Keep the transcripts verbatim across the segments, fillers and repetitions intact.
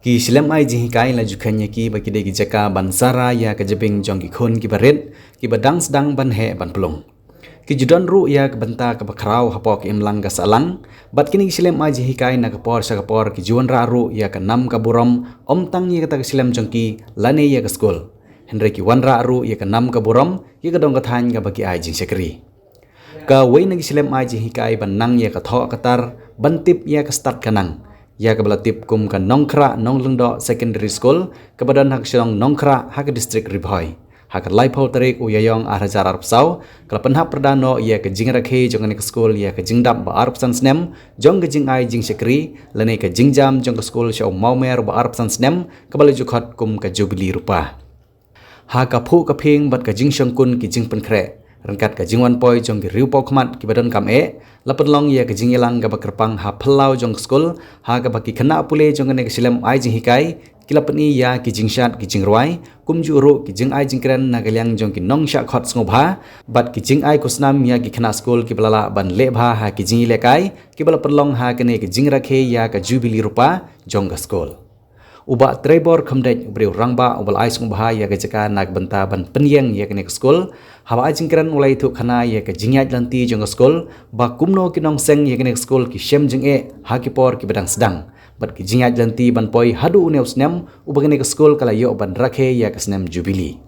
Ki shlem ai jinghikai la ju kheiñ ïa ki ba ki dei ki jaka ban sara ïa ka jabieng jong ki khun kiba rit, kiba dang sdang ban heh ban pynlong. Ki ju don ruh ïa ka bynta kaba khraw hapoh ka imlang ka sahlang, bad kine ki shlem ai jinghikai na ka por sha ka por ki ju wanrah ruh ïa ka nam ka burom, ym tang ïa kata ka shlem jong ki lane ïa ka skul, hynrei ki wanrah ruh ïa ka nam ka burom ïa ka dong ka thaiñ kaba ki ai jingshakri. Kawei na ki shlem ai jinghikai ban nang ïa ka thoh ka tar, ban tip ïa ka stad ka nang, ïa kaba la tip kum ka Nongkhrah Nonglyngdoh Secondary School, kaba don ha ka shnong Nongkhrah ha ka district Ri Bhoi. Ha ka laiphew tarik u Ïaïong ar hajar arphew saw, ka la pynhap pyrda noh ïa ka jingrakhe jong kane ka skul ïa ka jingdap ba arphew san snem jong ka jingai jingshakri, lane ka jingjam jong ka skul sha u Mawmer ba arphew san snem, kaba la ju khot kum ka Jubili Rupa. Ha ka phuh ka phieng bad ka jingshongkun ki jingpynkhreh, ryngkat ka jingwan poi jong ki riewpawkhmat kiba donkam eh, la pynlong ïa ka jingïalang kaba kyrpang ha phyllaw jong ka skul, ha kaba ki khynnah pule jong kane ka shlem ai jinghikai, ki la pyni ïa ki jingshad ki jingrwai, kumjuh ruh ki jingai jingkren na ka liang jong ki nongshah khot sngewbha, bad ki jingai khusnam ïa ki khynnah skul kiba la lah ban leh bha ha ki jingïalehkai kiba la pynlong ha kane ka jingrakhe ïa ka Jubili Rupa jong ka skul. U Bah Treibor Khymdeit, u briew rangbah uba la ai sngewbha ïa ka jaka na ka bynta ban pynïeng ïa kane ka skul, haba ai jingkren u la ïathuh khana ïa ka jingïaid lynti jong ka skul, ba kumno ki nongseng ïa kane ka skul ki shem jingeh ha ki por kiba dang sdang, bad ki jingïaid lynti ban poi haduh une u snem uba kane ka skul ka la ïoh ban rakhe ïa ka snem Jubili.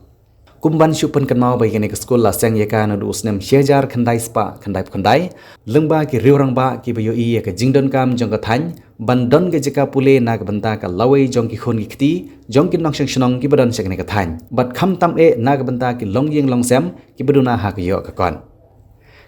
Kum ban shu pynkynmaw ba ïa kane ka skul la seng ïa ka naduh u snem shi hajar khyndai spah khyndaiphew khyndai, lyngba ki riew rangbah kiba ïohi ïa ka jingdonkam jong ka thaiñ ban don ka jaka pule na ka bynta ka lawei jong ki khun ki kti jong ki nongshong shnong kiba don sha kane ka thaiñ, bad khamtam eh na ka bynta ki longïing longsem kiba duna ha ka ïoh ka kot.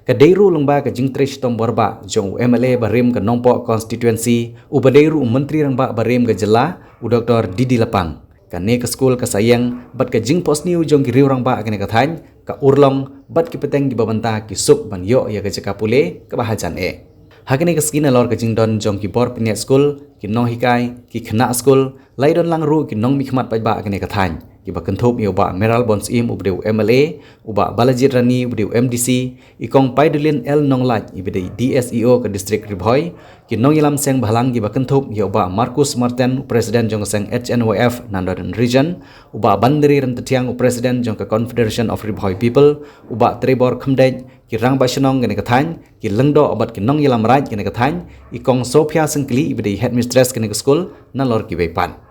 Ka dei ruh lyngba ka jingtrei shitom bor bah jong u M L A barim ka Nongpoh constituency, uba dei ruh u Myntri Rangbah barim ka jylla, u Doktor D D Lapang, kane ka skul ka sa ïeng bad ka jingphohsniew jong ki riew rangbah kane ka thaiñ, ka urlong bad ki pateng kiba bynta ki suk ban ïoh ïa ka jaka pule kaba hajan eh. Ha kane ka sngi nalor ka jingdon jong ki bor pynïaid skul, ki nonghikai, ki khynnah skul, la ïadon lang ruh ki nongmihkhmat paidbah kane ka thaiñ, kiba kynthup ïa u Bah Mayralborn Syiem uba dei u M L A, u Bah Balajied Rani uba dei u M D C, i Kong Paidulin L Nonglait iba dei D S E O ka district Ri Bhoi, ki nongïalam seng bhalang kiba kynthup ïa u Bah Marcus Marten, u President jong ka seng H N Y F na Northern Region, u Bah Bandari Ryntathiang, u President jong ka Confederation of Ri Bhoi People, u Bah Treibor Khymdeit, ki rangbah shnong kane ka thaiñ, ki lyngdoh bad ki nongïalam raid kane ka thaiñ, i Kong Sophia Syngkli iba dei headmistress kane ka skul, nalor kiwei pat.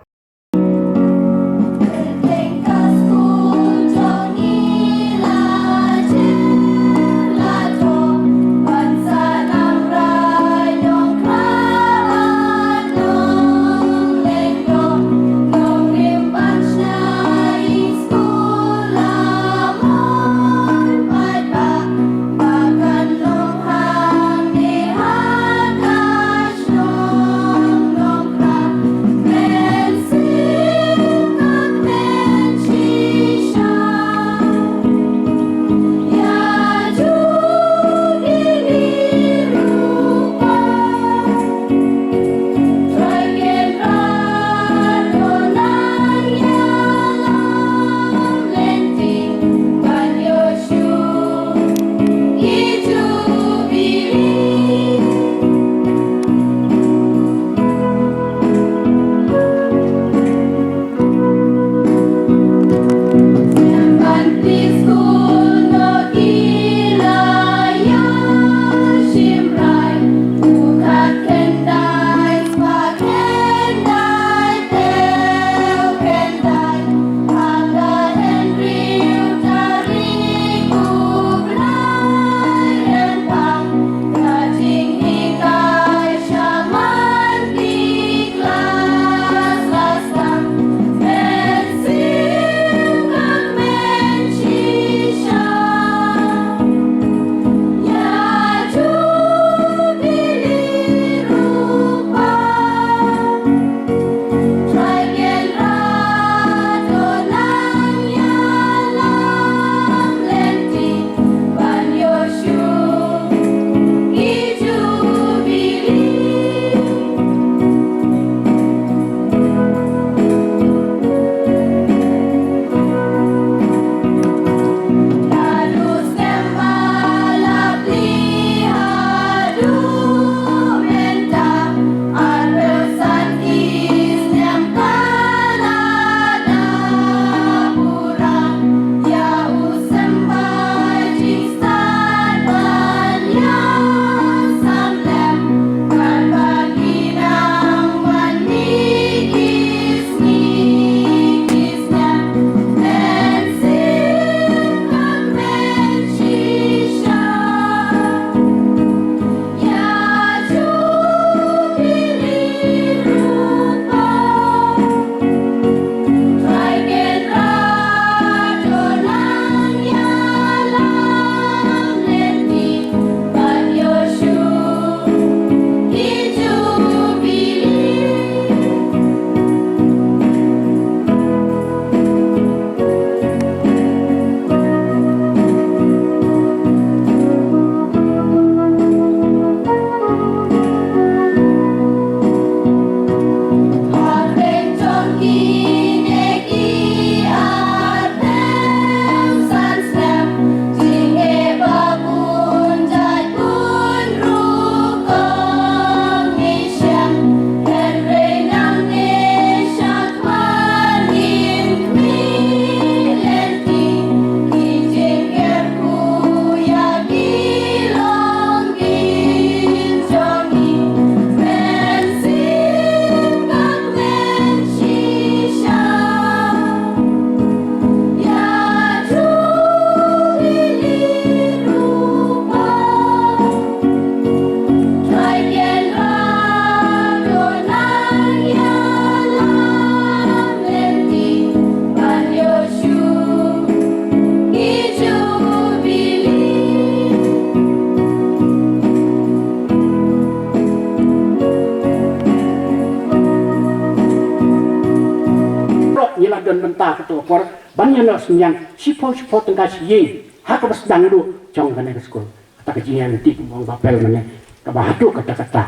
bynta kato ka por ban ïa noh synñiang shiphew shiphew tyngka shi ïing ha kaba sdang duh jong kane ka skul. Kata ka jingïaid lynti kumba ong Bah Pel mynne kaba haduh katta katta.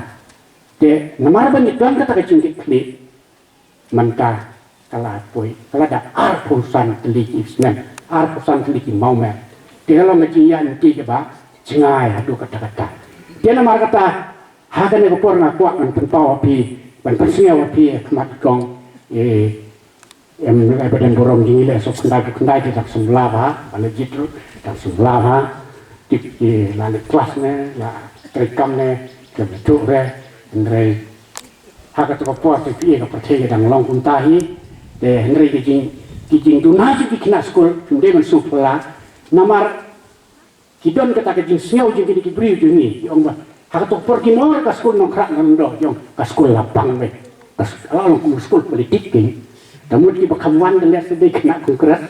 Te namar ba ngi don kata ka jingkitkhlieh mynta ka la poi ka la da arphew san tylli ki snem, arphew san tylli ki mawmer. Te ka long ka jingïaid lynti kaba jngai haduh katta katta. Te namar kata ha kane ka por nga kwah ban pynpaw ha phi, ban pynsngew ha phi ha khmat kong, eh, em, eh, ba don burom jong ngi leh suk khyndai phew khyndai te dang sngewbha bha, ba la jied ruh dang sngewbha bha. Tip ki la leit klas ne, la trei kam ne, ki la tuh re, hynrei ha kato ka por te phi ïa ka pyrthei ka dang long kumta hi. Te hynrei ki jing, ki jingduna jong ki khynnah skul kim dei ban sngewphylla. Namar ki don kata ka jingsngew jong kine ki briew jong ngi, ki ong ba ha kato ka por kim ong ka skul Nongkhrah Nongdoh, ki ong ka skul la pang beit. Ka sk-, la long kum skul politik ki. Te mut kiba kham wan da leh sa dei khynnah Congress.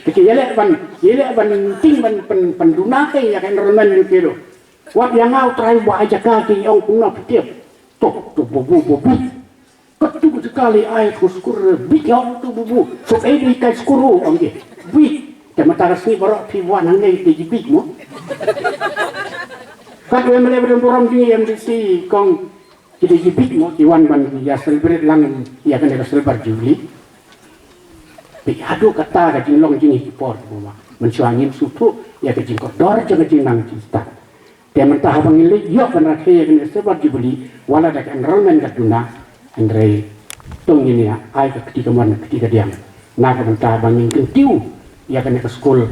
Te ki ïaleh ban, ïaleh ban tieng ban pyn, pynduna ki ïa ka enrollment jong ki ruh. Wat ïa nga U Trai ba ai jaka ki ong kumno phi tip. To, to bubu, bubu. Katu ka jaka lei ai ka skur bit ïa tu bubu. Suk ei dei kai skur ong ki. Bit. Te mynta ka sngi baroh phi wan hangne te ji bit mo. Katto M L A ba don burom jong ngi M D C kong ki dei ji bit mo ki wan ban ïa celebrate lang ïa kane ka silver jubilee. Bit haduh kata ka jinglong jong ngi ki por mo ma. Mynshuwa ngim sngewthuh ïa ka jingkordor jong ka jingnang jingstad. Te mynta haba ngi leit ïoh ban rakhe ïa kane ka silver jubilee, wat la da ka enrollment ka duna, hynrei to ngin ïa ai ka kti kamon ka kti kadiang. Na ka bynta ba ngin kyntiew ïa kane ka skul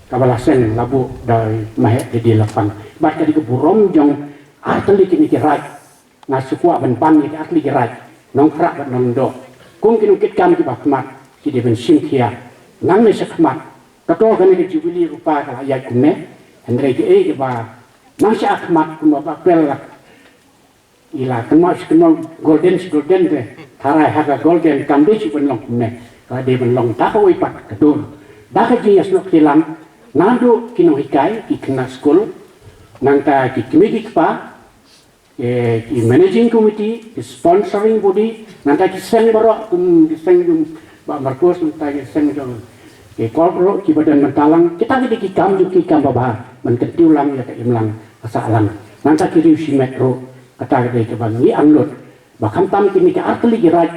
kaba la seng la buh da i Maheh Dkhar Lapang. Bad ka dei ka burom jong artylli kine ki raid. Nga shu kwah ban ban ïa ki artylli ki raid Nongkhrah bad Nongdoh. Kum ki nongkitkam kiba khmat ki dei ban shim khia. Nangne sha khmat. Kato kane ka jubilee ruh pat ka la ïaid kumne. Hynrei kiei kiba nang sha khmat kumba Bah Pel la, i la kynmaw shi kynmaw golden shi golden te. Tharai ha ka golden kam dei shu ban long kumne. Ka dei ban long da kawei pat ka dur. Da ka jingïasnoh kti lang naduh ki nonghikai, ki khynnah skul, nangta ki kmie ki kpa, eh, ki managing committee, ki sponsoring body, nangta ki seng baroh, kum ki seng jong Bah Marcos, nangta ki seng jong ki Kol ruh, kiba don mynta lang, kita ki dei ki kam jong ki kam babha ban kyntiew lang ïa ka imlang ka sahlang. Nangta ki riew shimet ruh, kata ka dei kaba ngi angnud ba khamtam kine ki artylli ki raid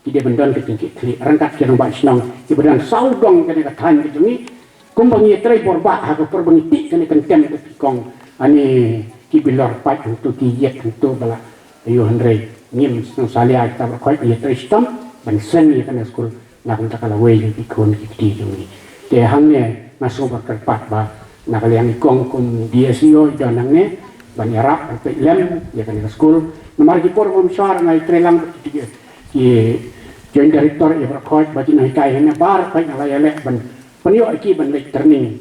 ki dei ban don ka jingkitkhlieh ryngkat ki rangbah shnong kiba don saw dong kane ka thaiñ ka jong ngi. Kumba ngi trei bor bah ha ka por ba ngi tih kane ka kyntem ka ki kong, ani ki bilor paid hangto, ki ïit hangto ba la ïoh, hynrei ngim sngewsalia kita ba khot ngi trei shitom ban seng ïa kane skul na ka bynta ka lawei jong ki khun ki kti jong ngi. Te hangne nga sngewbha kyrpad ba na ka liang i kong kum D S E O i don hangne ban ïarap ban peit lem ïa kane ka skul. Namar ki por ba mynshwa nga ïatrei lang bad ki, ki Joint Director ïa baroh khoit, ba ki nonghikai hangne baroh khoit nga la ïaleh ban pynïoh ïa ki ban leit training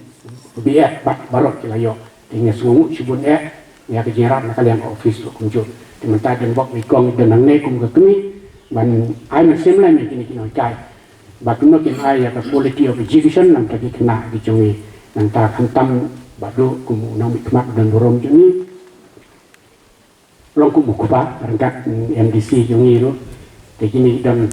B Ed bad baroh ki la ïoh. Te nga sngewnguh shibun eh ïa ka jingïarap na ka liang ka office ruh kumjuh. Te mynta don bok i kong i don hangne kum ka kmie ban ai mynsiem lem ïa kine ki nonghikai ba kumno kin ai ïa ka quality of education na ka bynta ki khynnah ki jong ngi. Nangta khamtam Bah Duh kum u nongmihkhmat don burom jong ngi, long kum u kpa ryngkat M D C jong ngi ruh. Te kine ki don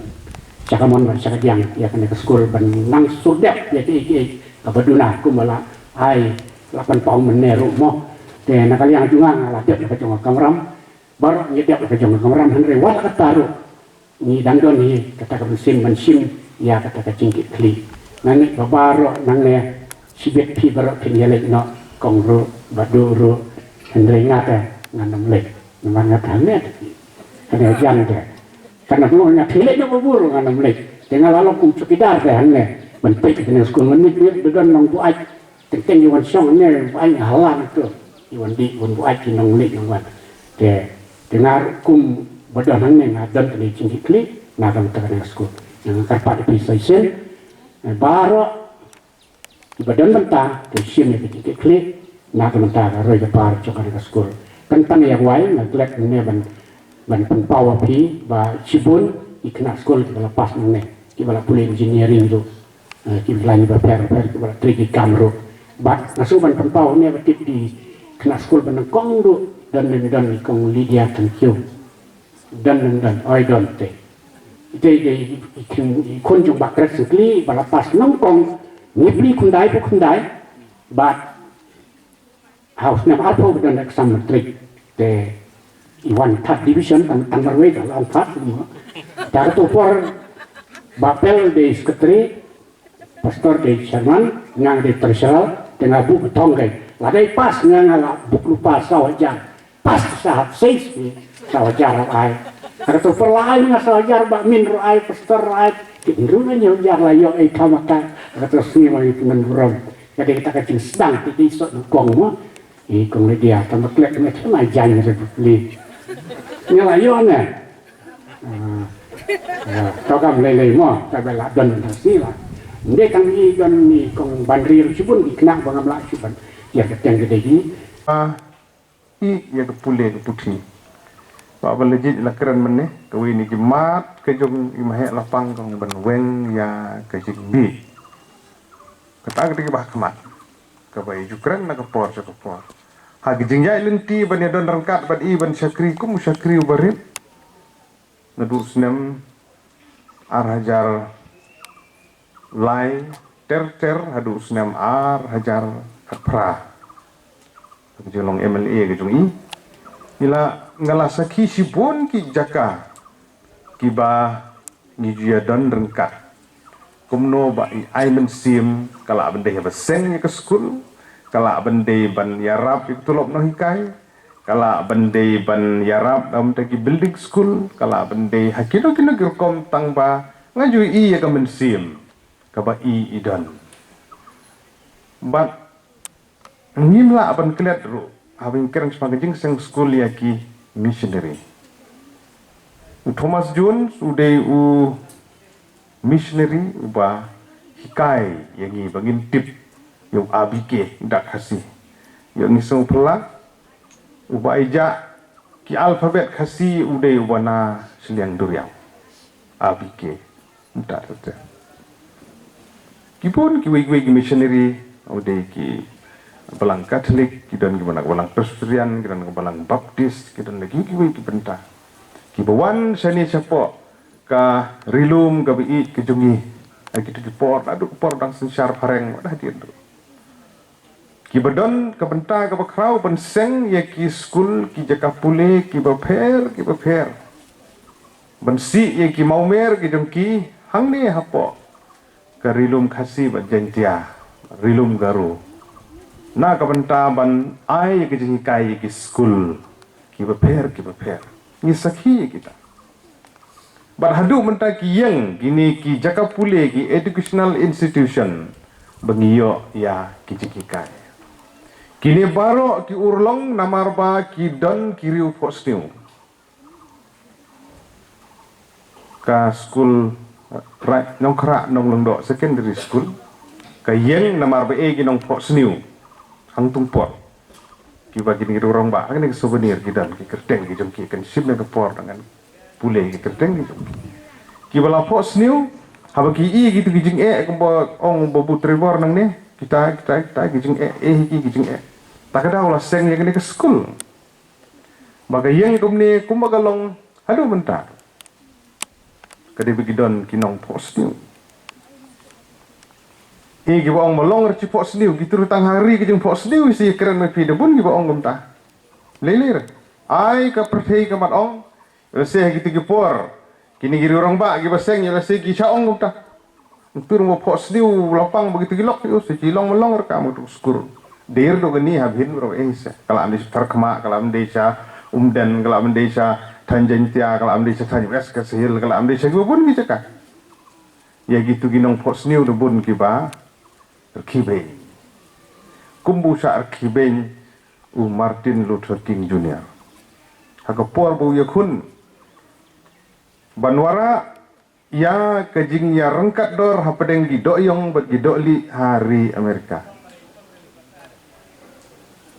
sha ka mon bad sha ka diang ïa kane ka skul ban nang surdep ïa kiei kiei kaba duna kumba la ai la pynpaw mynne ruh mo. Te na ka liang jong nga, nga la dep la ka jong ka kamram, baroh ngi dep la ka jong ka kamram, hynrei wat la katta ruh ngi dang don hi kata ka mynsiem ban shim ïa kata ka jingkitkhlieh. Nga ngeit ba baroh nangne shibit phi baroh phin ïaleit noh, kong ruh, Bah Duh ruh, hynrei nga te ngan ym leit. Namar nga te hangne te phi, hangne jan te. Kan ym long nga te leit noh ba bun ruh ngan ym leit. Te nga la long kum chowkidar te hangne ban peit kane skul. Ngan ngeit ba don nongbuaid teng teng i wan shong hangne, buaid nga hala nangto, i wan dih, wan buaid ki nongleit nongwan. Te, te nga ruh kum ba don hangne nga don kane jingkitkhlieh na ka bynta kane ka skul. Nga kyrpad ïa phi sa shisien, eh, baroh kiba don bynta te shim ïa ka jingkitkhlieh na ka bynta ka roi ka par jong kane ka skul. Khamtam ïa wai nga klet hangne ban, ban pynpaw ïa phi ba shibun ki khynnah skul kiba la pass nangne, kiba la pule engineering ruh, eh, ki line bapher bapher, kiba la trei ki kam ruh. Bad nga shu ban pynpaw ne ba tip ki khynnah skul ba nyngkong ruh, don ne don i kong Lydia Thangkhiew. Don ne don, oi don te. Dei dei i khun jong Bah Kret Syngkli ba la pass nyngkong, hynñiewphew khyndai phew khyndai, bad ha u snem arphew ba don exam matric te i wan third division, tang tang marwei ka long third mo. Te ha kato por Bah Pel dei secretary, pastor dei chairman, nga dei treasurer, te nga buh ka thong kai. Lada i pass nga, nga la buh lypa saw hajar. Pass sa hap seis ni saw hajar ai. Ha kato por la ai nga saw hajar, Bah Min ruh ai, pastor ruh ai. Ki hynriew na hynñiew hajar la ïoh ei kham ka. Ha kato sngi ma i pynban burom. Ka dei kata ka jingsdang te dei sot nyngkong mo. I kong Lydia, tang ba klet nga khlem ai jan re bukli. Nga la ïoh ne. Ah, ïa, to kam lei lei mo, ta ba la don na si la. Nde tang i don i kong Banri ruh shibun ki khynnah ba ngam lah shuh ban ïa ka teng ka dei ki. Ah, i ïa ka pule ka puthi. Ba ba la jied la kren mynne, kawei na ki mat ka jong i Maheh Lapang ka ong ban weng ïa ka jingmih. Kata ka dei kaba ha khmat. Kaba i ju kren na ka por sha ka por. Ha ka jingïaid lynti ban ïadon ryngkat bad i ban shakri kum u shakri uba rit. Naduh snem ar hajar lai ter ter haduh snem ar hajar khatphra. Ka jinglong M L A ka jong i. Ngi la, nga la sakhi shibun ki jaka kiba ngi ju ïadon ryngkat. Kumno ba i ai mynsiem, ka lah ban dei ba seng ïa ka skul, ka lah ban dei ban ïarap ïa ka tulop nonghikai, ka lah ban dei ban ïarap da mynta ki building skul, ka lah ban dei ha kino kino ki rukom tang ba nga ju i ïa ka mynsiem kaba i i don. Bad ngim lah ban klet ruh haba ngi kren shaphang ka jingseng skul ïa ki missionary. U Thomas Jones u dei u missionary uba hikai ïa ngi ba ngin tip ïa u A B K da Khasi. Ïa ngi sngewphylla uba ïa ki alphabet Khasi u dei uba na shiliang duriaw. A B K. Mynta te. Ki bun kiwei kiwei ki missionary, u dei ki balang Katholik, ki don kiba na balang Presbyterian, ki don kiba balang Baptist, ki don lagi kiwei ki bynta. Kiba wan shane shapoh ka ri lum kaba ïeit ka jong ngi. Ha kito ki por, naduh por dang synshar phareng, wat hadien ruh. Kiba don ka bynta kaba khraw ban seng ïa ki skul, ki jaka pule kiba pher kiba pher. Ban sih ïa ki mawmer ki jong ki hangne hapoh ka ri lum Khasi bad Jaintia, ri lum Garo. Na ka bynta ban ai ïa ki jinghikai ïa ki skul kiba pher kiba pher. Ngi sakhi ïa kita. Bad haduh mynta ki ïeng kine ki jaka pule, ki educational institution, ba ngi ïoh ïa ki jinghikai. Kine baroh ki urlong namar ba ki don ki riew phohsniew. Ka skul, eh, Trai Nongkhrah Nonglongdoh Secondary School ka ïeng namar ba e ki nongphohsniew hangtungpor. Kiba kine ki riew rangbah, kane ka souvenir ki don, ki kyrteng ki jong ki, kan shim na ka por dang ngan pule ki kyrteng ki jong ki. Kiba la phohsniew, haba ki i kitu ki jingeh, kumba ong ba u Trevor nangne, kita, kita, kita, ki jingeh, eh, ki, ki jingeh. Ta ka daw la seng ïa kane ka skul. Ba ka ïeng kumne, kumba ka long haduh mynta. Ka dei ba ki don ki nongphohsniew. Eh, kiba ong ba long re shi phohsniew, kitu tang ha ri ki jingphohsniew, shi kren ma phi da bun kiba ong kumta. Lei lei re. Ai ka pyrthei ka mat ong, lehse ha kitu ki por, kine ki riew rangbah kiba seng ïa lehse ki sha ong kumta. Tur mo phohsniew lapang ba kitu ki lok ïa u, shi ki long ma long re ka mo tu skur. Dei re do kane ha bhin ro eh se. Ka lah ban dei sha Tharkhmah, ka lah ban dei sha Umden, ka lah ban dei sha Thaiñ Jaintia, ka lah ban dei sha Thaiñ West Khasi Hills, ka lah ban dei sha kiba bun ki jaka. Ïa kitu ki nongphohsniew da bun kiba rkhie beiñ. Kumba u shah rkhie beiñ u Martin Luther King Junior. Ha ka por ba u ïakhun ban wanrah ïa ka jingïaryngkat dor hapdeng ki dohïong bad ki dohlieh ha ri Amerika.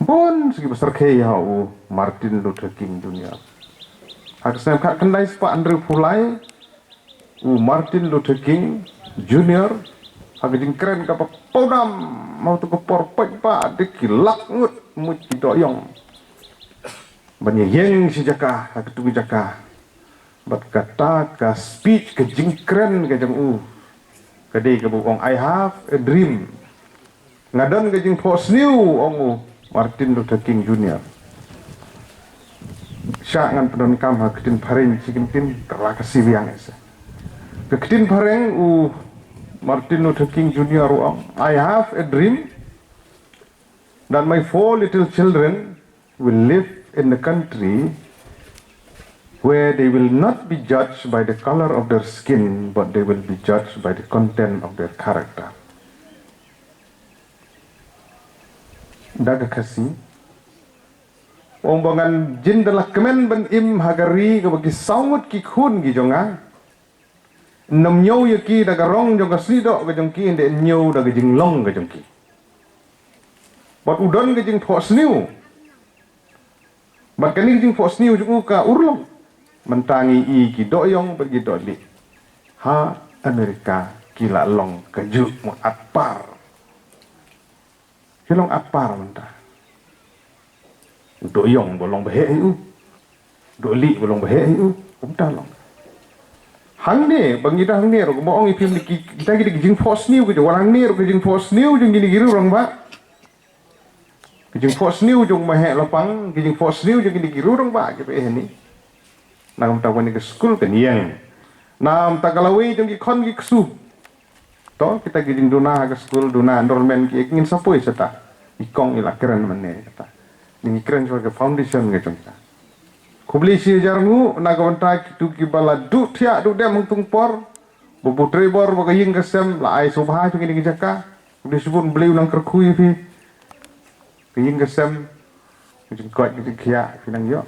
Bun sa kiba syrkhei ïa u Martin Luther King Junior. Ha ka snem khatkhyndai spah hynriewphew lai, u Martin Luther King Junior, ha ka jingkren kaba pawnam, ha utu ka por paidbah da ki lak ngut mut ki dohïong ban ïeng shi jaka ha katu ka jaka. Bad kata ka speech, ka jingkren ka jong u, ka dei kaba u ong, "I have a dream." Nga don ka jingphohsniew, ong u Martin Luther King Junior. Sha ngan pyndonkam ha ka ktien phareng shi kyntien, ka la ka siwiang ese. Ka ktien phareng u Martin Luther King Junior u ong, "I have a dream that my four little children will live in the country where they will not be judged by the color of their skin, but they will be judged by the content of their character." Da ka Khasi, u ong ba ngan jin da la kmen ban im ha ka ri kaba ki saw ngut ki khun ki jong nga, ym ñiew ïa ki da ka rong jong ka snieh doh ka jong ki, ynda ñiew da ka jinglong ka jong ki. Bad u don ka jingphohsniew. Bad kane ka jingphohsniew jong u ka urlong. Mynta ngi i ki dohïong bad ki dohlieh ha Amerika ki la long kajuh, mut atpar. Ki long atpar mynta. U dohïong ba long baheh hi u. Dohlieh ba long baheh hi u. Kumta long. Hangne, ba ngi da hangne ruh, kumba ong i phim, ki, kita ki dei ki jingphohsniew ki jong, hangne ruh ki jingphohsniew jong kine ki rangbah. Ki jingphohsniew jong ma heh lapang, ki jingphohsniew jong kine ki rangbah kiba eh hangne. Na kumta kane ka skul kan ïeng. Na kumta ka lawei jong ki khon ki ksu. To, kita ki jingduna ha ka skul, duna enrollment ki, ngin sa poi sata. I kong i la kren mynne kata. Ngi kren shuwa ka foundation ka jong ka. Khublei shi hajar nguh na ka bynta kito kiba la duh thiah duh dem hangto por. Ba u Trevor, ba ka ïing ka sem la ai sngewbha jong kine ki jaka. Khublei shibun, U Blei un nang kyrkhu ïa phi. Ka ïing ka sem, ka jingkoit ka jingkhiah phi nang ïoh.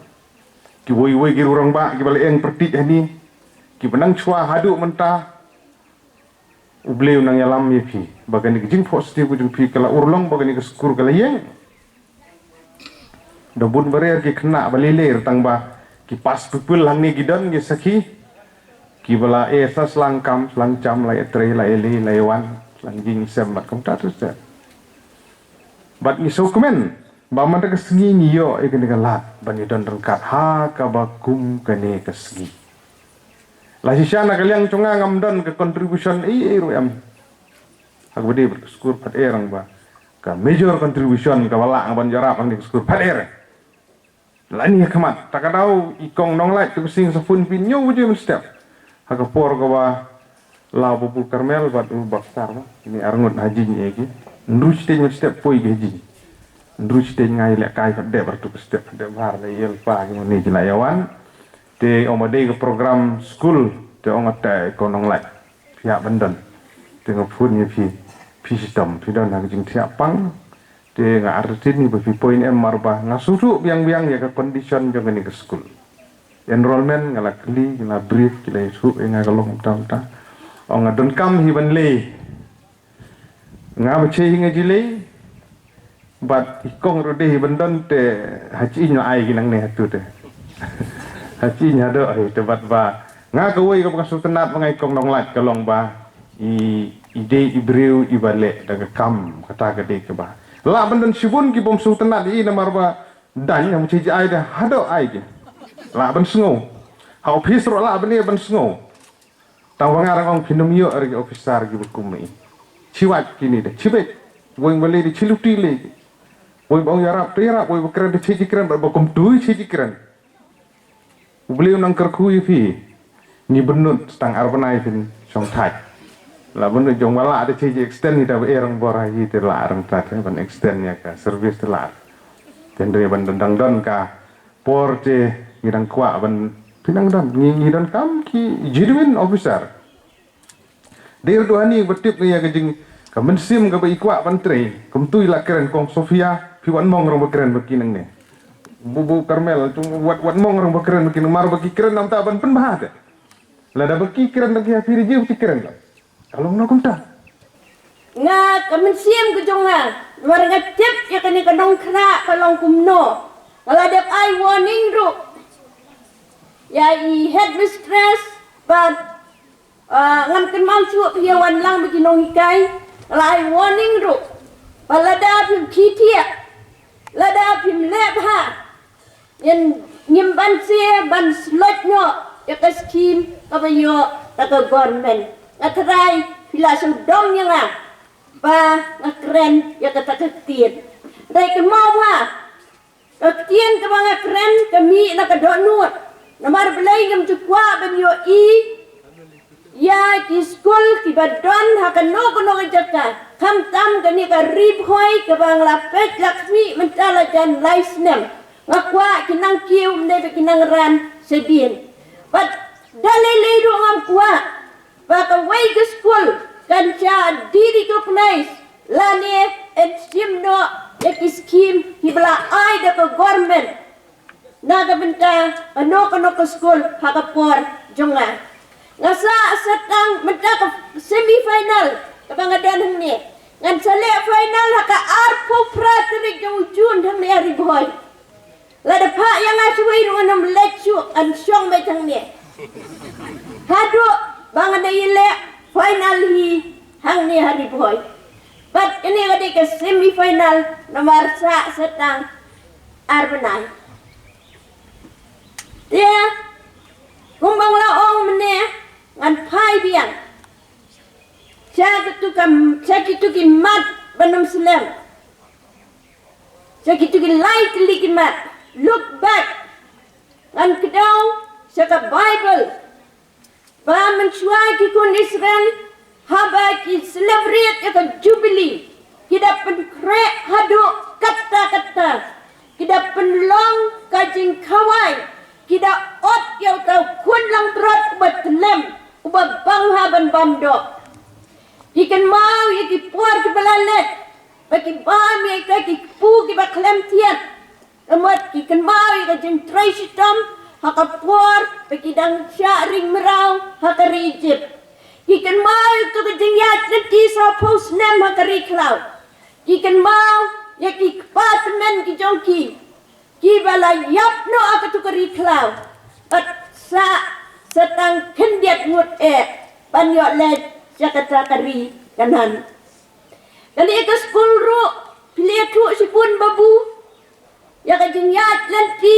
Kiwei wei ki rangbah kiba la ïeng pyrthei hangne, kiba nang shuwa haduh mynta, U Blei un nang ïalam ïa phi ba kane ka jingphohsniew ka jong phi ka la urlong, ba kane ka skul ka la ïeng. Da bun baroh ki khynnah ba lei lei, tang ba ki past pupil hangne ki don ki sakhi, kiba la eh sa slang kam slang jam, la eh trei, la eh leit la eh wan, slang jingshem bad kumta tu step. Bad ngi sngewkmen ba mynta ka sngi ngi ïoh ïa kane ka lad ban ïadon ryngkat ha kaba kum kane ka sngi. La shisha na ka liang jong nga ngam don ka contribution ei ei ruh em. Ha kaba dei bad ka skul pat eh, tang ba ka major contribution kaba lah nga ban ïarap hangne ka skul pat eh. Lane ha khmat, ta ka daw i kong Nonglait, tu ka sing sa phone phi hynñiew baje mynstep. Ha ka por kaba la u Babu Karmel bad u Baksar, ba kine arngut ha jing eh ki. Hynriew shiteng mynstep poi ki ha jing. Hynriew shiteng nga ïalehkai pat dep, bad tu ka step dep bha, la ïalpa ki mane ki la ïawan. Te ong ba dei ka program skul, te ong ata i kong Nonglait, phi hap ban don. Te nga phone ïa phi, phi shitom, phi don ha ka jingthiah pang. Te nga artatien ïa ba phi poi ne em, namar ba nga sngewthuh biang biang ïa ka condition jong kane ka skul. Enrollment nga la kylli, nga la brief, ki la ïathuh ïa nga ka long kumta kumta. Ong nga donkam hi ban leit. Nga ba che hi nga ju leit. Bad i kong ruh dei hi ban don, te ha jingïohi la ai ki nangne ha tu te. Ha jingïohi haduh hi te, bad ba nga kawei kaba nga sngewtynnat ma nga i kong Nonglait ka long ba i, i dei i briew iba leh da ka kam, kata ka dei kaba. Lah ban don shibun ki bym sngewtynnat ïa i namar ba dang ym shym ai de, haduh ai ki. Lah ban sngew. Ha office ruh lah ban ïa ban sngew. Tang ba nga dang ong phin ym ïoh ruh ki officer kiba kum i. Shi wad kine de, shi beit. Wei ba leh de shi luti leh. Wei ba ong ïarap te ïarap, wei ba kren de shi kren, ba kumtu shi kren. U Blei un nang kyrkhu ïa phi. Ngi bynnud tang ar bnai phin shong thait. La bynnud jong ba lah de shi extend hi, da ba eh rangbor hi te lah rang thait ban extend ïa ka service te lah. Te hynrei ban don, dang don ka por te ngi dang kwah ban phin nang don, ngi, ngi donkam ki genuine officer. Dei ruh hangne ba tip ïa ka jing, ka mynsiem kaba i kwah ban trei. Kumtu i la kren kong Sofia, phi wat mong rang ba kren ba ki nangne. Bubu Karmel, tu wat, wat mong rang ba kren ba ki nangne, namar ba ki kren namar ban pynbha te. Lada ba ki kren da ki ha phi ri jiw ki kren la. Ka long noh kumta. Nga ka mynsiem ka jong nga, namar nga tip ïa kane ka nongkhreh ka long kumno. Nga la dep ai warning ruh ïa i headmistress, bad Ah, ngam kynmaw shuh phi ïa wan lang bad ki nonghikai. Nga la ai warning ruh ba lada phim khie thiah, lada phim leh bha, ngin, ngim banse ban slot noh ïa ka skim kaba ïoh da ka government. Nga tharai phi la sngewdom ïa nga ba nga kren ïa kata ka ktien. Dei ka mawha ka ktien kaba nga kren ka mih na ka dohnud. Namar balei ngam ju kwah ban ïohi ïa ki skul kiba don ha kano kano ka jaka. Khamtam kane ka Ri Bhoi kaba nga la peit la khmih mynta la jan lai snem. Nga kwah ki nang kiew mynne ba ki nang ran shadien. Bad da lei lei ruh ngam kwah ba kawei ka skul kan shah de-recognize lane yn shim noh ïa ki skim kiba la ai da ka government na ka bynta kano kano ka skul ha ka por jong nga. Nga sah sa tang mynta ka semi final kaba nga don hangne. Ngan sa leh final ha ka arphew phra tarik jong u Jun hangne ha Ri Bhoi. Lada phah ïa nga shawei ruh ngan ym leit shuh, ngan shong beit hangne. Haduh ba ngan ïaleh final hi hangne ha Ri Bhoi. Bad kane ka dei ka semi final namar sah sa tang ar bnai. Te kumba nga la ong mynne ngan phai biang sha kitu ki, sha kitu ki mat ban ym slem. Sha kitu ki lai tylli ki mat. Look back. Ngan kdew sha ka Baibl ba mynshuwa ki khun Israel haba ki celebrate ïa ka Jubili ki da pynkhreh haduh katta katta. Ki da pynlong ka jingkhawai. Ki da ot ïa uta u khun langbrot uba tlem, uba bang ha ban bam doh. Ki kynmaw ïa ki por kiba la leit ba ki bam ïa kita ki kpu kiba khlem thied. Ka mut ki kynmaw ïa ka jingtrei shitom ha ka por ba ki dang shah ring mraw ha ka ri Ijipt. Ki kynmaw ïa ka jingïaid lynti sawphew snem ha ka ri khlaw. Ki kynmaw ïa ki kpa tymmen ki jong ki kiba la ïap noh ha katu ka ri khlaw. Bad sah sa tang khyndiat ngut eh ban ïoh leit sha kata ka ri Kanaan. Kane ka skul ruh phi la ïathuh shibun babu ïa ka jingïaid lynti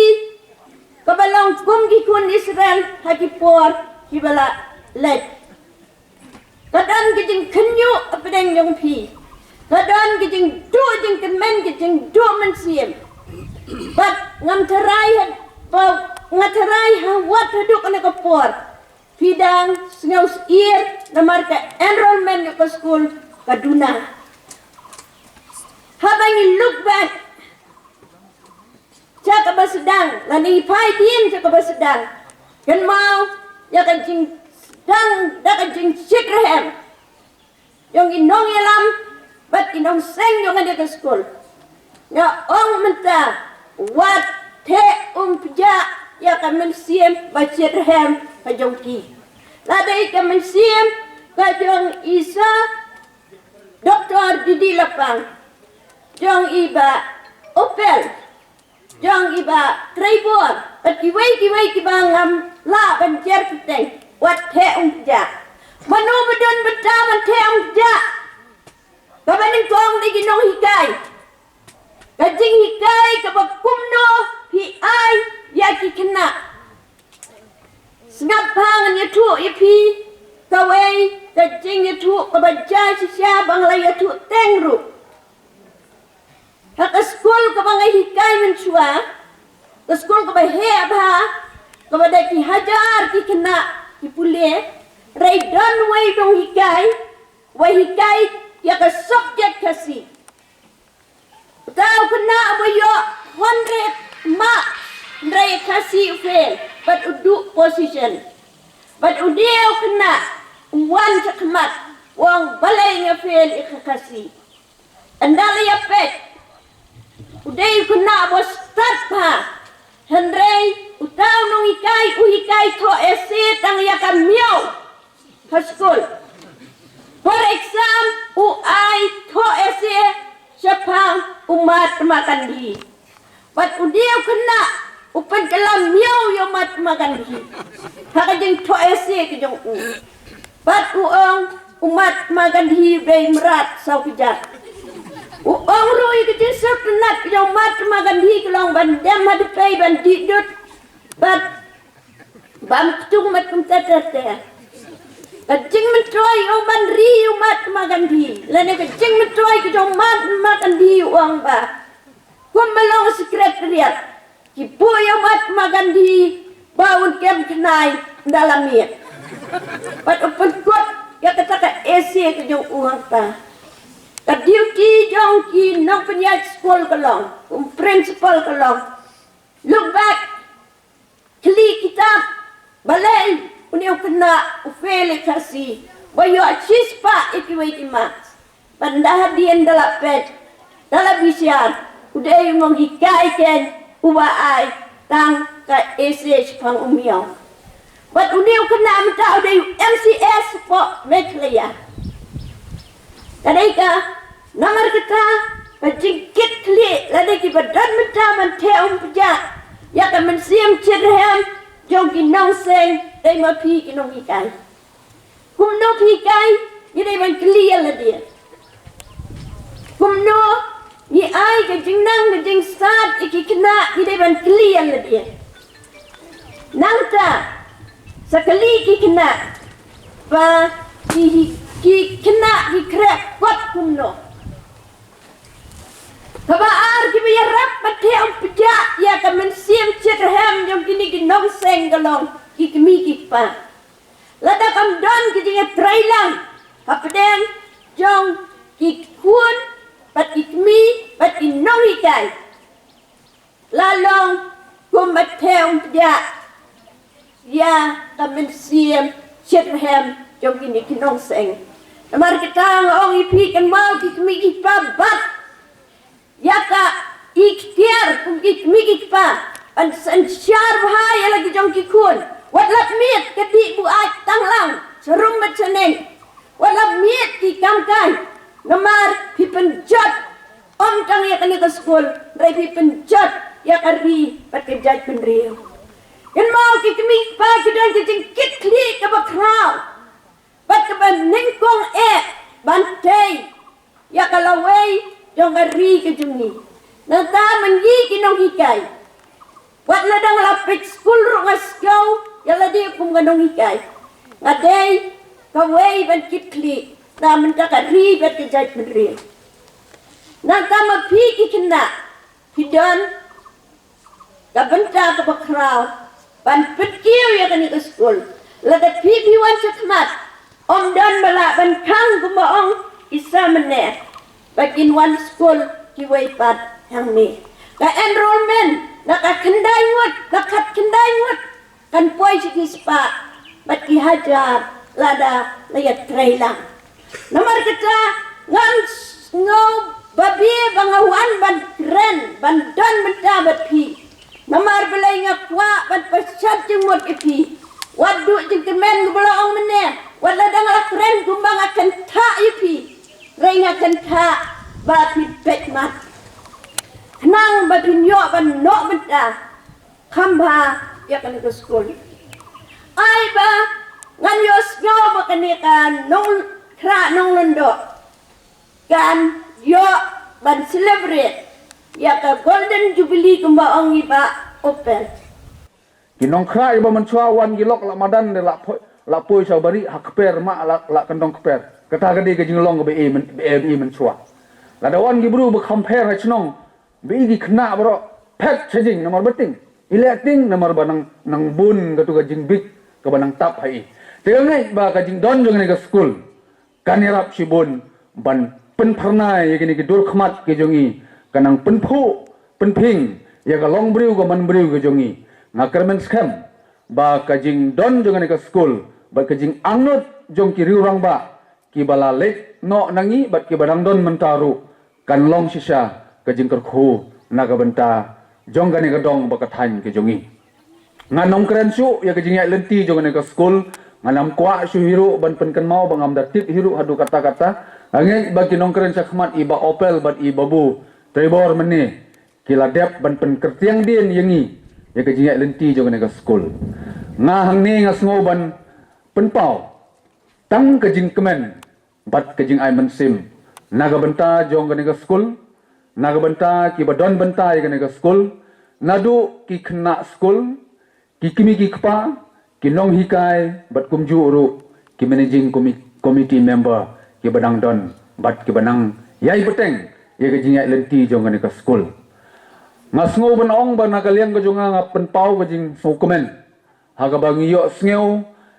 kaba long kum ki khun Israel ha ki por kiba la leit. Ka don ka jingkhynñiuh hapdeng jong phi. Ka don ka jingduh jingkmen, ka jingduh mynsiem. Bad ngam tharai ha, ba nga tharai ha wat haduh kane ka por phi dang sngew syier namar ka enrollment ïa ka skul ka duna. Haba ngi look back sha kaba sdang, lane ngi phai dien sha kaba sdang, kynmaw ïa ka jingsdang da ka jingshitrhem jong ki nongïalam bad ki nongseng jong kane ka skul. Nga ong mynta, wat theh umphjah ïa ka mynsiem ba shitrhem ka jong ki. La dei ka mynsiem ka jong i Sir Doktor Didi Lapang, jong i Bah Opel, jong i Bah Treibor bad kiwei kiwei kiba ngam lah ban jer kyrteng. Wat theh umphjah. Mano ba don bynta ban theh umphjah? Kaba nyngkong dei ki nonghikai. Ka jinghikai kaba kumno phi ai ïa ki khynnah. Sngap bha, ngan ïathuh ïa phi kawei ka jingïathuh kaba jia shisha ba nga la ïathuh teng ruh. Ha ka skul kaba nga hikai mynshuwa, ka skul kaba heh bha, kaba da ki hajar ki khynnah ki pule, hynrei don uwei u nonghikai uba hikai ïa ka subject Khasi. Uta u khynnah uba ïoh hundred marks, hynrei Khasi u fail bad u duh position. Bad une u khynnah u wan shakhmat, u ong, balei nga fail ïa ka Khasi? Ynda la ïa peit, u dei u khynnah uba stad bha, hynrei uta u nonghikai u hikai thoh essay tang ïa ka miaw ha skul. Por exam u ai thoh essay shaphang u Mahatma Gandhi. Bad une u khynnah u pynkylla miaw ïa u Mahatma Gandhi ha ka jingthoh essay ka jong u. Bad u ong u Mahatma Gandhi u dei mrad saw kjat. U ong ruh ïa ka jingsngewtynnat ka jong u Mahatma Gandhi ka long ban dem ha dpei ban dih dud bad Bam ktung mat kumta ter ter. Ka jingmyntoi u ban ri u Mahatma Gandhi. Lane ka jingmyntoi ka jong Mahatma Gandhi u ong ba, kumba long secretariat, ki buh ïa u Mahatma Gandhi ba un kem khnai da la miet. Bad u pynkut ïa kata ka essay ka jong u hangta. Ka duty jong ki nongpynïaid skul ka long, kum principal ka long, look back, khlieh kitab, balei une u khynnah u fail ïa ka Khasi, ba ïoh shispah ïa kiwei ki marks. Bad da hadien da la peit, da la bishar, u dei u nonghikai keiñ uba ai tang ka essay shaphang u miaw. Bad une u khynnah mynta u dei u M C S hapoh Meghalaya. Ka dei ka, namar kata, ka jingkitkhlieh lane kiba don mynta ban theh umpjah ïa ka mynsiem shitrhem jong ki nongseng, dei ma phi ki nonghikai. Kumno phi hikai, ngi dei ban kylli ïa lade. Kumno ngi ai ka jingnang ka jingstad ïa ki khynnah, ngi dei ban kylli ïa lade. Nangta, sa kylli ki khynnah ba ki, ki khynnah ki khreh kot kumno. Kaba ar, kiba ïarap ban theh umpjah ïa ka mynsiem shitrhem jong kine ki nongseng ka long ki kmie ki kpa. Lada kam don ki jingïatreilang hapdeng jong ki khun bad ki kmie bad ki nonghikai, la long kumba theh umpjah ïa ka mynsiem shitrhem jong kine ki nongseng. Namar kata nga ong ïa phi, kynmaw ki kmie ki kpa, bat ïa ka iktiar kum ki kmie ki kpa ban synshar bha ïa la ki jong ki khun. Wat lap miet ka dih buaid tang lang sharum bad shaneng. Wat lap miet ki kam kai. Namar phi pynjot ym tang ïa kane ka skul, hynrei phi pynjot ïa ka ri bad ka jaitbynriew. Kynmaw ki kmie ki kpa, ki don ki jingkitkhlieh kaba khraw bad kaba nyngkong eh ban tei ïa ka lawei jong ka ri ka jong ngi. Nangta ma ngi ki nonghikai, wat la dang la peit skul ruh nga sngew ïa lade kum ka nonghikai. Nga dei kawei ban kitkhlieh na bynta ka ri bad ka jaitbynriew. Nangta ma phi ki khynnah, phi don ka bynta kaba khraw ban pynkiew ïa kane ka skul. Lada phi, phi wan shakhmat, ym don ba lah ban khang kumba ong i Samane ba kin wan skul kiwei pat hangne. Ka enrollment na ka khyndai ngut, na ka khyndai ngut kan poi sha ki spah bad ki hajar lada la ïatreilang. Namar kata, ngan sngew babe ba nga wan ban kren, ban don bynta bad phi. Namar balei nga kwah ban pynshet jingmut ïa phi. Wat duh jingkmen kumba la ong mynne, wat la dang la kren kumba nga kynthah ïa phi. Hynrei nga kynthah ba phin peit mat, khnang ba phin ïoh ban noh bynta kham bha ïa kane ka skul. Ai ba ngan ïohsngew ba kane ka Nongkhrah Nonglyngdoh kan ïoh ban celebrate ïa ka Golden Jubilee kumba ong i Bah Opel. Ki nongkhrah kiba mynshuwa wan ki lok la madan de la poi, la poi sha bari ha kper ma la, la kyndong kper. Kata ka dei ka jinglong kaba i myn-, ba i mynshuwa. Lada wan ki briew ba kham pher ha shnong, ba i ki khynnah baroh phet sha jing namar ba ting. I leh ting namar ba nang, nang bun katu ka jingbit kaba nang tap ha i. Te ka ngeit ba ka jingdon jong kane ka skul kan ïarap shibun ban pynphyrnai ïa kine ki dur khmat ki jong i, ka nang pynphuh pynphing ïa ka longbriew ka manbriew ki jong i. Nga kyrmen skhem ba ka jingdon jong kane ka skul bad ka jingangnud jong ki riew rangbah kiba la leit noh na ngi bad kiba dang don mynta ruh kan long shisha ka jingkyrkhu na ka bynta jong kane ka dong bad ka thaiñ ka jong ngi. Ngan ym kren shuh ïa ka jingïaid lynti jong kane ka skul, ngan ym kwah shuh hi ruh ban pynkynmaw ba ngam da tip hi ruh haduh katta katta. Nga ngeit ba ki nongkren shakhmat i Bah Opel bad i Babu Trevor mynne ki la dep ban pynkyrtiang dien ïa ngi ïa ka jingïaid lynti jong kane ka skul. Nga hangne nga sngew ban pynpaw tang ka jingkmen bad ka jingai mynsiem na ka bynta jong kane ka skul, na ka bynta kiba don bynta ïa kane ka skul, naduh ki khynnah skul, ki kmie ki kpa, ki nonghikai bad kumjuh ruh ki managing commi- committee member kiba dang don bad kiba nang ïai bteng ïa ka jingïaid lynti jong kane ka skul. Nga sngew ban ong ba na ka liang ka jong nga nga pynpaw ka jingsngewkmen ha kaba ngi ïohsngew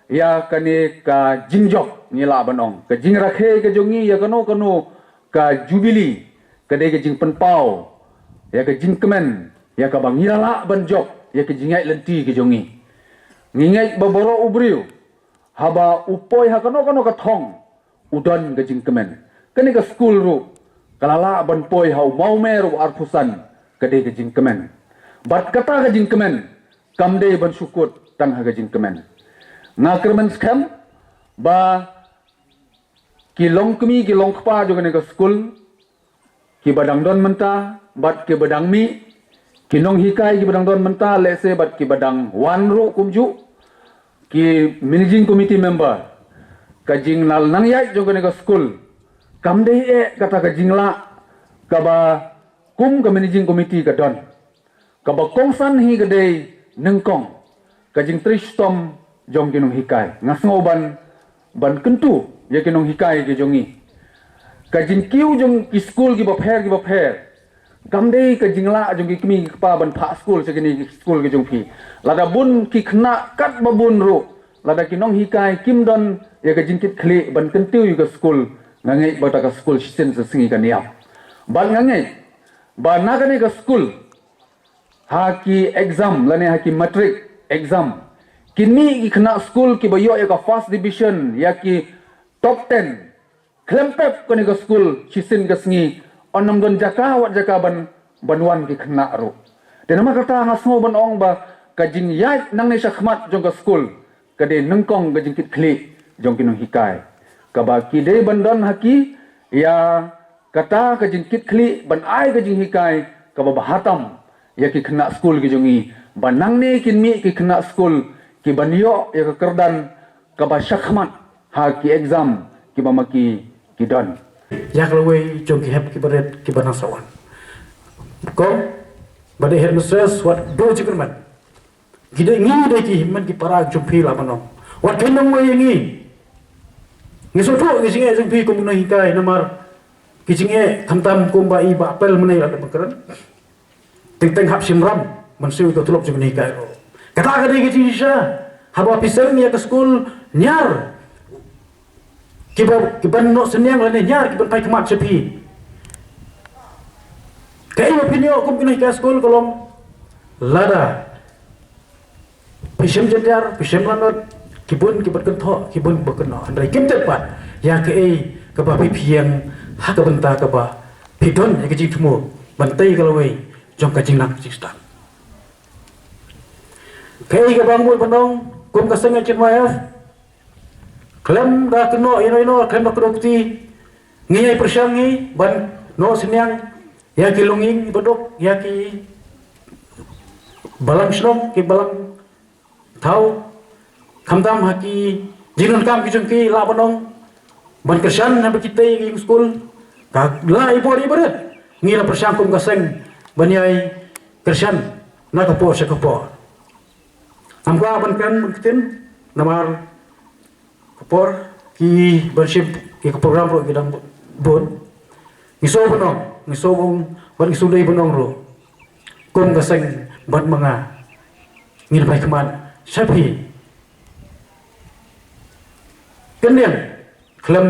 ïa kane ka jingjop, ngi lah ban ong ka jingrakhe ka jong ngi ïa kano kano ka jubili ka dei ka jingpynpaw ïa ka jingkmen ïa kaba ngi la lah ban jop ïa ka jingïaid lynti ka jong ngi. Ngi ngeit ba baroh u briew haba u poi ha kano kano ka thong u don ka jingkmen. Kane ka skul ruh ka la lah ban poi ha u mawmer u arphew san, ka dei ka jingkmen. Bad kata ka jingkmen kam dei ban shu kut tang ha ka jingkmen. Nga kyrmen skhem ba ki longkmie ki longkpa jong kane ka skul, kiba dang don mynta bad kiba dang mih, ki nonghikai kiba dang don mynta, lehse bad kiba dang wan ruh kumjuh, ki managing committee member, ka jingnang ïaid jong kane ka skul kam dei eh kata ka jinglah kaba kum ka managing committee ka don. Kaba kongsan hi ka dei nyngkong ka jingtrei shitom jong ki nonghikai. Nga sngew ban ban kyntu ïa ki nonghikai ki jong ngi. Ka jingkiew jong ki skul kiba pher kiba pher kam dei ka jinglah jong ki kmie ki kpa ban phah skul sha kine ki skul ki jong phi. Lada bun ki khynnah katba bun ruh, lada ki nonghikai kim don ïa ka jingkitkhlieh ban kyntiew ïa ka skul, nga ngeit ba kata ka skul shisien sa sngi kan ïap. Bad nga ngeit ba na kane ka skul, ha ki exam lane ha ki matric exam, kin mih ki khynnah skul kiba ïoh ïa ka first division, ïa ki top ten khlem pep kane ka skul shisien ka sngi. Ym don jaka wat jaka ban ban wan ki khynnah ruh. Te namar kata nga sngew ban ong ba ka jingïaid nangne shakhmat jong ka skul ka dei nyngkong ka jingkitkhlieh jong ki nonghikai, kaba ki dei ban don ha ki ïa kata ka jingkitkhlieh ban ai ka jinghikai kaba bha tam ïa ki khynnah skul ki jong ngi, ba nangne kin mih ki khynnah skul kiban ïoh ïa ka kyrdan kaba shakhmat ha ki exam kiba ma ki ki don. Ïa ka lawei jong ki hep kiba rit kiba nang sa wan. Kong, ba dei headmistress wat do jingkyrmen. Ki dei ngi dei ki hynmen ki para jong phi lah ban ong. Wat kheiñ nongwei ïa ngi. Ngi sngewthuh ki jingeh jong phi kum ki nonghikai namar ki jingeh khamtam kumba i Bah Pel mynne i la dep ban kren. Teng teng hap shim ram ban siew ïa ka tulop jong ki nonghikai ruh. Kata ka dei ka jingshisha haba phi seng ïa ka skul ñiar kiba kiban noh synñiang lane ñiar kiban phai khmat sha phi. Kaei ba phin ïoh kum ki nonghikai skul ka long lada phi shem jynjar, phi shem lanot, ki bun kiba kynthoh, ki bun kiba kynnoh. Hynrei kim tip pat ïa kaei kaba phi pyrshang ha ka bynta kaba phi don ïa ka jingthmu ban tei ka lawei jong ka jingnang jingstad. Kaei kaba nga mut ban ong kum ka seng H N Y F, khlem da kynnoh ïano ïano, khlem da kdew kti, ngi ïai pyrshang ngi ban noh synñiang ïa ki longïing baduk, ïa ki balang shnong, ki balang thaw, khamtam ha ki jingdonkam ki jong ki, lah ban ong ban kyrshan haba ki tei ïa ka ïing skul. Ka la i bor i barit ngi la pyrshang kum ka seng ban ïai kyrshan na ka por sha ka por. Ngam kwah ban kren ban ktien namar ka por, ki ban shim ïa ka program ruh ki dang bun. Ngi sngewbha ban ong, ngi sngewbha ban ong, bad ngi sngewdei ban ong ruh kum ka seng bad ma nga ngin phai khmat sha phi. Kyndiang khlem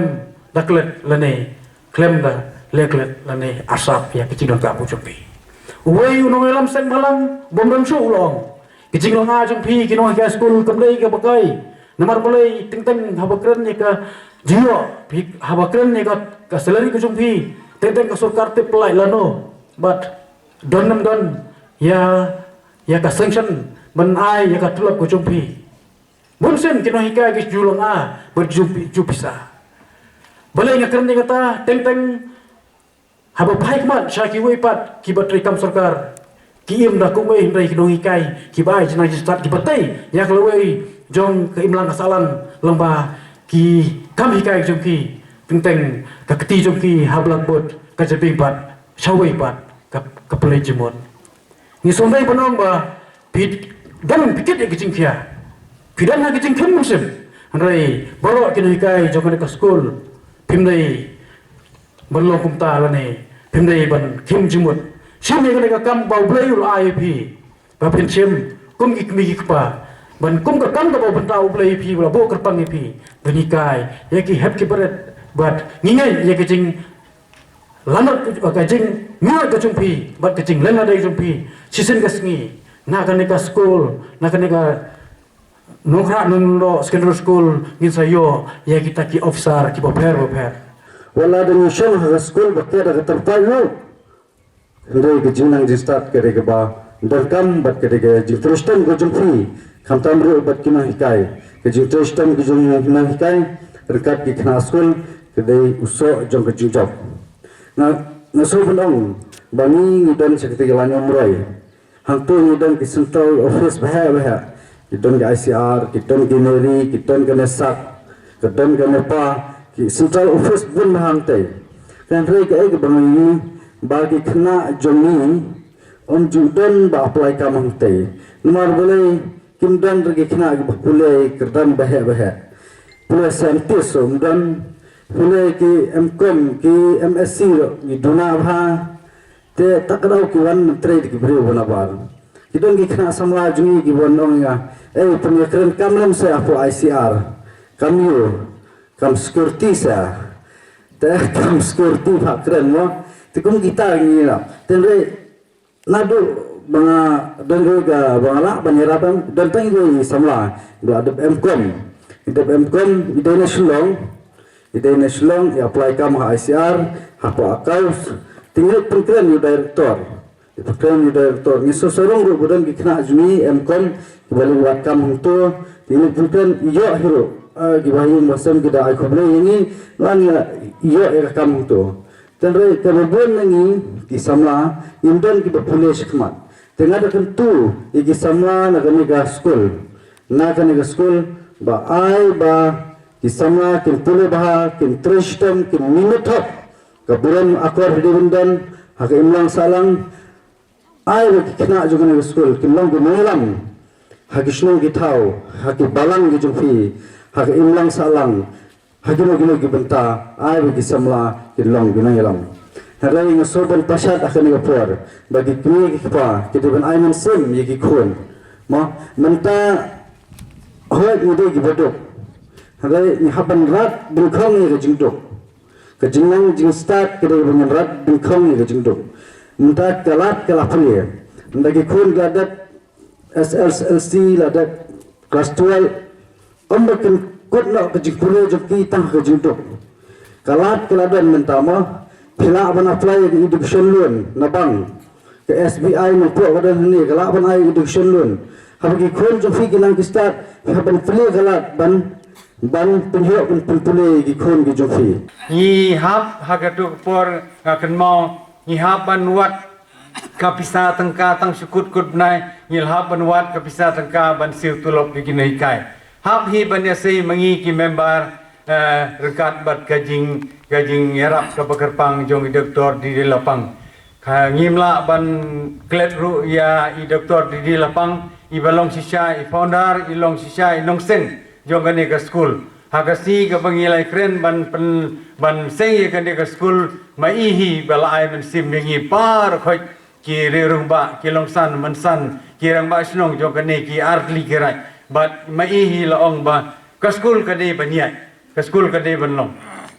da klet lane khlem da leh klet lane arsap ïa ka jingdonkam ka jong phi. Uwei u nongïalam seng bhalang bym don shuh u la ong, ka jinglong ah jong phi ki nonghikai skul kam dei kaba kai. Namar balei? Teng teng haba kren ïa ka jingïoh phi, haba kren ïa ka, ka salary ka jong phi, teng teng ka sorkar tip pynlait lano bad don nym don ïa, ïa ka sanction ban ai ïa ka tulop ka jong phi. Bun sien ki nonghikai ki ju long ah bad ju, ju pisa. Balei nga kren ïa kata? Teng teng haba phai khmat sha kiwei pat kiba trei kam sorkar, ki im da kumwei hynrei ki nonghikai kiba ai jingnang jingstad, kiba tei ïa ka lawei jong ka imlang ka sahlang lyngba ki kam hikai jong ki. Teng teng ka kti jong ki ha blackboard ka jabieng pat shawei pat ka, ka pynleit jingmut. Ngi sngewdei ban ong ba phi dang phi kit ïa ka jingkhia. Phi don ha ka jingkhim mynsiem. Hynrei baroh ki nonghikai jong kane ka skul, phim dei ban long kumta lane phim dei ban khim jingmut. Shim ïa kane ka kam ba U Blei u la ai ïa phi, ba phin shim kum ki kmie ki kpa, ban kum ka kam kaba u bynta U Blei ïa phi, u la buh kyrpang ïa phi ban hikai ïa ki hep ki barit. Bad ngi ngeit ïa ka jing lanot ka jingmut ka jong phi bad ka jingleh lade jong phi shisien ka sngi, na kane ka skul, na kane ka Nongkhrah Nongluh Secondary School, ngin sa ïoh ïa kita ki officer kiba pher ba pher. Wat la dang ïa shong ha ka skul ba khet da ka tyrpait ruh, hynrei ka jingnang jingstad ka dei kaba donkam bad ka dei ka jingtrei shitom ka jong phi, khamtam ruh bad ki nonghikai. Ka jingtrei shitom ka jong ki nonghikai ryngkat ki khynnah skul ka dei u soh jong ka jingjop. Nga, nga sngewbha ban ong ba ngi, ngi don sha kata ka lain umroi. Hangto ngi don ki central office baheh baheh. Ki don ka I C R, ki don ki NERI, ki don ka NESAC, ki don ka NEPA, ki central office bun ba hangtei. Hynrei kaei kaba ngi, ba ki khynnah jong ngi ym ju don ba apply kam hangtei. Namar balei? Kim don ruh ki khynnah kiba pule kyrdan baheh baheh. Pule scientist ruh ym don. Pule ki M Com, ki M Sc ruh ngi duna bha. Te ta ka daw ki wan trei da ki briew ba nabar. Ki don ki khynnah samla jong ngi kiba wan ong ïa nga, "Ei, pynïakren kam lem seh hapoh I C R. Kam ïoh, kam security seh." Te kam security pha kren mo. Te kum kita ngi la. Te hynrei naduh ba nga don ruh ka ba nga lah ban ïarap em, don tang i samla ba la dep M Com. I dep M Com, i dei na Shillong. I dei na Shillong, i apply kam ha I C R, hapoh accounts. Te ngi leit pynkren ïa u director. Te pynkren ïa u director. Ngi shu sarong ruh ba don ki khynnah jong ngi M Com kiba leit wad kam hangto. Te ngi leit pynkren, ïoh hi ruh. Ah, kiba ïing ba sem ki da ai khublei ïa ngi, la ngi ïoh ïa ka kam hangto. Te hynrei kaba bun na ngi ki samla, ngim don kiba pule shakhmat. Te nga da kyntu ïa ki samla na kane ka skul, na kane ka skul, ba ai ba ki samla kin pule bha, kin trei shitom, kin minot hok. Ka burom akor hi dei ban don ha ka imlang sahlang. Ai ba ki khynnah jong kane ka skul kin long ki nongïalam ha ki shnong ki thaw, ha ki balang ki jong phi, ha ka imlang sahlang, ha kino kino ki bynta, ai ba ki samla kin long ki nongïalam. Hynrei nga sngewbha ban pynshai ha kane ka por ba ki kmie ki kpa ki dei ban ai mynsiem ïa ki khun. Mo, mynta hooid ngi dei kiba duk, hynrei ngi hap ban rat ban khong ïa ka jingduk. Ka jingnang jingstad ka dei ba ngin rat ban khong ïa ka jingduk. Mynta ka lad ka la plie. Mynta ki khun ki la dep S S L C, la dep class twelve. Ym ba kin kut noh ka jingpule jong ki tang ha ka jingduk. Ka lad ka la don mynta mo. Phi lah ban apply ïa ka education loan na bank. Ka S B I Nongpoh ka don hangne, ka lah ban ai education loan. Haba ki khun jong phi ki nang ki stad, phi hap ban plie ka lad ban, ban pynïoh ban pynpule ïa ki khun ki jong phi. Ngi hap ha kato ka por, nga kynmaw, ngi hap ban wad ka pisa tyngka tang shu kut kut bnai, ngi la hap ban wad ka pisa tyngka ban siew tulop ïa ki nonghikai. Hap hi ban ïasei ma ngi ki member, eh, ryngkat bad ka jing, ka jingïarap kaba kyrpang jong i Doktor D D Lapang. Ka ngim lah ban klet ruh ïa i Doktor D D Lapang, iba long shisha i founder, i long shisha i nongseng jong kane ka skul. Ha ka sngi kaba ngi la ïakren ban pyn, ban seng ïa kane ka skul, ma i hi ba la ai mynsiem ïa ngi baroh khoit, ki riew rangbah, ki longsan mansan, ki rangbah shnong jong kane ki artylli ki raid. Bad ma i hi la ong ba ka skul ka dei ban ïaid, ka skul ka dei ban long.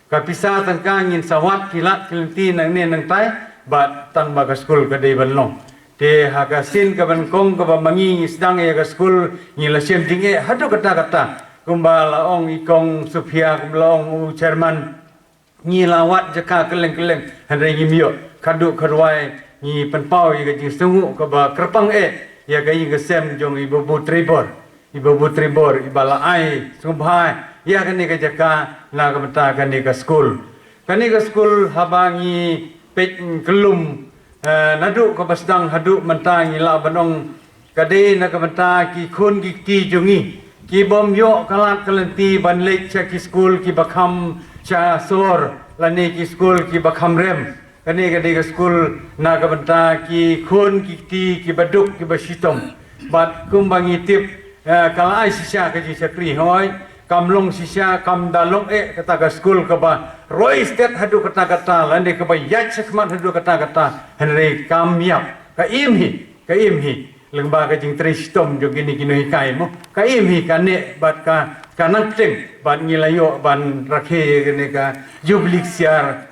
Ka pisa tyngka ngin sa wad ki lad ki lynti nangne nangtai, bad tang ba ka skul ka dei ban long. Te ha ka sien kaba nyngkong kaba ma ngi ngi sdang ïa ka skul, ngi la shem jingeh haduh katta katta. Kumba la ong i Kong Sophia, kumba la ong u chairman, ngi la wad jaka kylleng kylleng, hynrei ngim ïoh. Khadduh kharwai ngi pynpaw ïa ka jingsngewnguh kaba kyrpang eh ïa ka ïing ka sem jong i Babu Tribor. I Babu Tribor iba la ai sngewbha ïa kane ka jaka na ka bynta kane ka skul. Kane ka skul haba ngi peit kyllum, eh, naduh kaba sdang haduh mynta, ngi lah ban ong ka dei na ka bynta ki khun ki kti jong ngi, ki bym ïoh ka lad ka lynti ban leit sha ki skul kiba kham sha sor lane ki skul kiba kham rem. Kane ka dei ka skul na ka bynta ki khun ki kti kiba duk kiba shitom. Bad kumba ngi tip, Eh, ka la ai shisha ka jingshakri hoi, kam long shisha, kam da long eh kata ka skul kaba roi stet haduh katta katta, lane kaba ïaid shakhmat haduh katta katta, hynrei kam ïap, ka im hi, ka im hi, lyngba ka jingtrei shitom jong kine ki nonghikai mo, ka im hi, ka neh bad ka, ka nang pteng, bad ngi la ïoh ban rakhe kane ka Jubilee ksiar,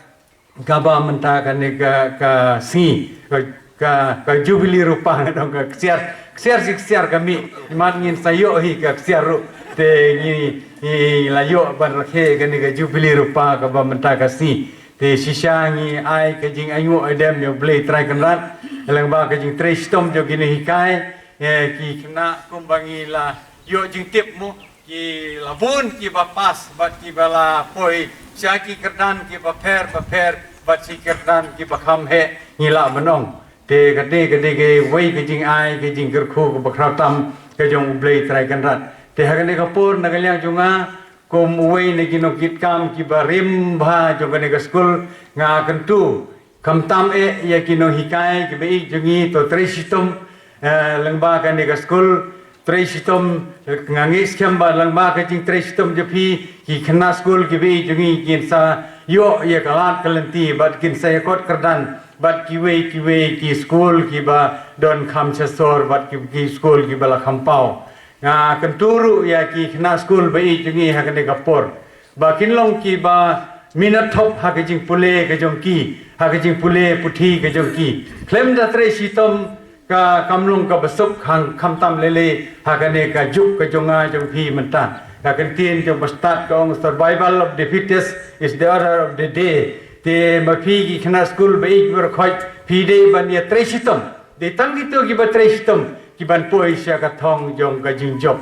kaba mynta kane ka, ka sngi, ka, ka, ka Jubilee Rupa, nga ong ka ksiar, ksiar shi ksiar ka mih, mat ngin sa ïoh hi ka ksiar ruh, te ngi, ngi la ïoh ban rakhe kane ka Jubilee Rupa kaba mynta ka sngi. Te shisha ngi ai ka jingainguh aidem ïa U Blei Trai Kynrad, lyngba ka jingtrei shitom jong kine hikai, eh, ki khynnah kumba ngi la ïoh jingtip mo, ki la bun kiba pass bad kiba la poi sha ki kyrdan kiba pher ba pher bad shi kyrdan kiba kham heh ngi lah ban ong. Te kane ka dei kawei ka jingai ka jingkyrkhu kaba khraw tam ka jong U Blei Trai Kynrad. Te ha kane ka por na ka liang jong nga kum uwei na ki nongkitkam kiba rim bha jong kane ka skul, nga kyntu khamtam eh ïa ki nonghikai kiba ïeit jong ngi, to trei shitom, eh, lyngba kane ka skul, trei shitom, eh, nga ngeit skhem ba lyngba ka jingtrei shitom jong phi, ki khynnah skul kiba ïeit jong ngi kin sa ïoh ïa ka lad ka lynti bad kin sa ïakot kyrdan bad kiwei kiwei ki skul kiba don kham sha sor bad ki, ki skul kiba la kham paw. Nga kyntu ruh ïa ki khynnah skul ba ïeit jong ngi ha kane ka por ba kin long kiba minot thop ha ka jingpule ka jong ki, ha ka jingpule puthi ka jong ki. Khlem da trei shitom ka kam long kaba suk hang khamtam lei lei ha kane ka juk ka jong nga jong phi mynta. Ka ktien jong bastad ka ong survival of the fittest is the order of the day. Te ma phi ki khynnah skul ba ïeit ba khot, phi dei ban ïa trei shitom. Dei tang kito kiba trei shitom kiban poi sha ka thong jong ka jingjop.